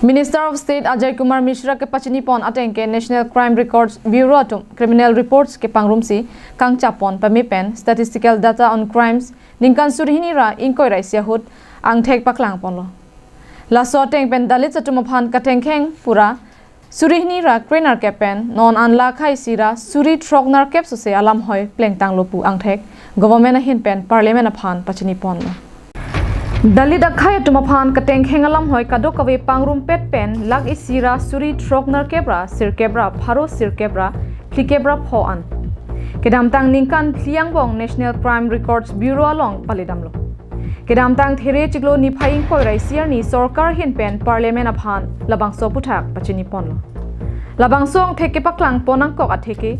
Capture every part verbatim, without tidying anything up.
Minister of State Ajay Kumar Mishra kepachini pon ateng ke National Crime Records Bureau atum criminal reports kepangrumsi kangchap pon pame pen Statistical Data on Crimes ningkan suri hini ra ingkoi ra isi ahut angthek paklang ponlo. Laso ateng pen Dalits atum aphan katengkheng pura suri hini ra krenerkep pen non an lakha isi ra suri throknerkep sose alamhoi plengtanglo pu angthek government ahin pen parliament aphan pachini ponlo. Dalit akhei atum aphan katengkheng alamhoi kadokave pangrumpet pen lakh isi ra suri throknerkep ra sirkep ra pharo sirkep ra phlikep ra pho an kedamtang ningkan phli angbong National Crime Records Bureau along palidamlo. Kedamtang There chiklo niphai ingkoi ra isi arni sorkar ahin pen parliament aphan labangso aphuthak pachini ponlo. Labangso angthek kepaklang pon nangkok atheke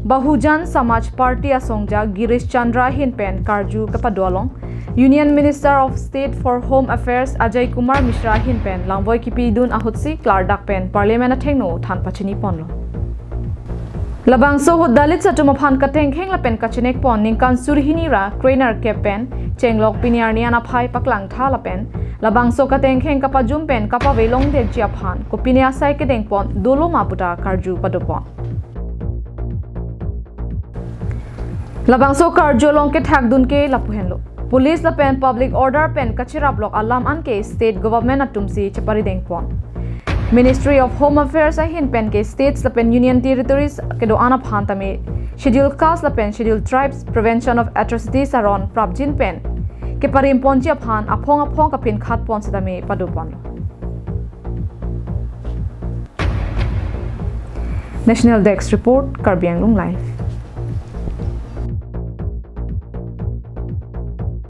Bahujan Samaj Party asongja Girish Chandra ahin pen karju kepado along Union Minister of State for Home Affairs Ajay Kumar Mishra ahin pen langvoi kipidun ahutsi klardak pen parliament athengno than pachini ponlo. Labangso ahut Dalits atum aphan katengkheng lapen kachenek pon ningkan suri hini ra krenerkep pen chenglok pini arni an aphai paklangtha lapen labangso katengkheng kapajum pen kapave longdetji aphan kopine asai kedeng pon dolo ma puta karju pado pon. Labangso karju along kethakdun ke lapu henlo. Police lapen public order pen kacheraplok alam anke state government atumsi cheparideng pon. Ministry of Home Affairs ahin pen ke states lapen union territories kedo-an aphan tame Scheduled Caste lapen Scheduled Tribes Prevention of Atrocities aron prapjin pen keparim ponji aphan aphong aphong kapinkhat pon setame pado ponlo. National Desk Report, Karbi Anglong Live.